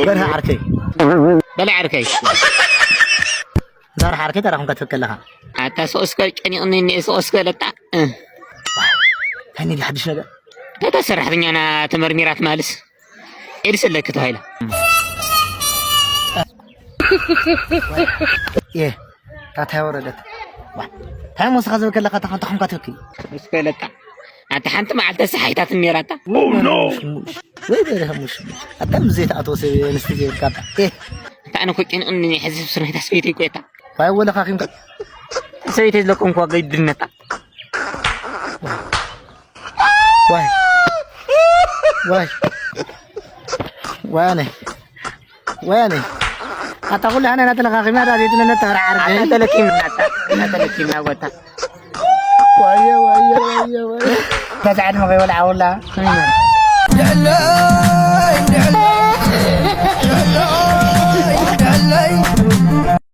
በርሀ ዓርከይ፣ በለ ዓርከይ፣ ዛር ዓርከይ ተራኹም ከትህብ ከለኻ። ኣታ ሶስከ ጨኒቕኒ እኒኤ ሶስከ ለጣ። እ። ታኒ ሓድሽ ነገር? እታ ሰራሕተኛና ተመርሚራ ትማልስ ኤድስ ኣለኪ ተባሂላ። እ። ታታይ ወረደት። ዋ፣ ታይ ሞስኻ ዝብል ከለኻ ተኸንተኹም ከትህብኪ። ሶስከ ለጣ። ኣታ ሓንቲ መዓልቲ ሰሓይታት ነራታ። ወይ በለ ሙሽ። ኣታ ምስ ዘይተኣተወ ሰብ ኣንስቲ ዘይብልካ ኣታ። እ። ኣታ ኣነ እኮ ጨኒቕኒ ሕዚ ስርናይታ ሰበይተይ እኮ እያ። ዋይ ወለኻ ኺምካ። ሰበይተይ ዝለቀምኩዋ ገይድነታ። ዋይ። ዋይ። ዋይ ኣነ። ወያኔ ኣታ ኩሉ ሃና ናተለካ ኪማ ዳ ዘይትነ ነተራ ዓርገ ኣታ ተለኪም ናታ ኣታ ተለኪም ናወታ። ወየ ወየ ወየ ወየ። ተዛዕድ መገይ ወላ ዓውላ።